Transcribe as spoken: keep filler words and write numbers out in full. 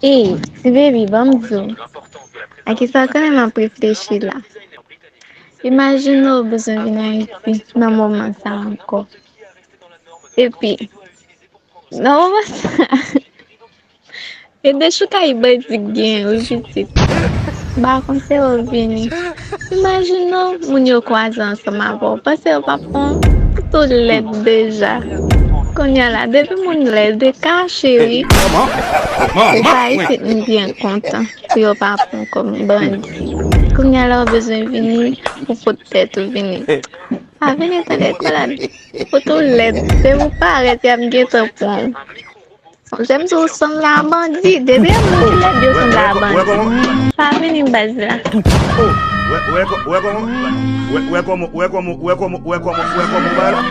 Ey, ti baby, ban m di w. A kisa w konnen m ap reflechi la? Imajine w bezwen vin Ayiti nan moman sa ankò. Epi, nan moman sa, e de choukay bandi k gen, wi, pitit. M pa konn se ou vini. Imajine w, moun yo kwaze ansanm avè w. Panse yo p ap pran w. Tout ou lèd deja. Kounye a la, depi moun lèd, e kache, wi. Se pa isit m byen kontan pou yo pa pran w kòm bandi. Kounye a la, ou bezwen vini, ou pot tèt ou vini. Pa vini tande kolad. Foto lèd. Se ou parèt, y ap gentan pran w. Sonje m di w sanble a bandi. Depi yon moun ki lèd, yo sanble a bandi. Pa vini baz la. Wè kòman, wè kòman, wè kòman, wè kòman, wè kòman, wè kòman, wè kòman, wè kòman, wè kòman.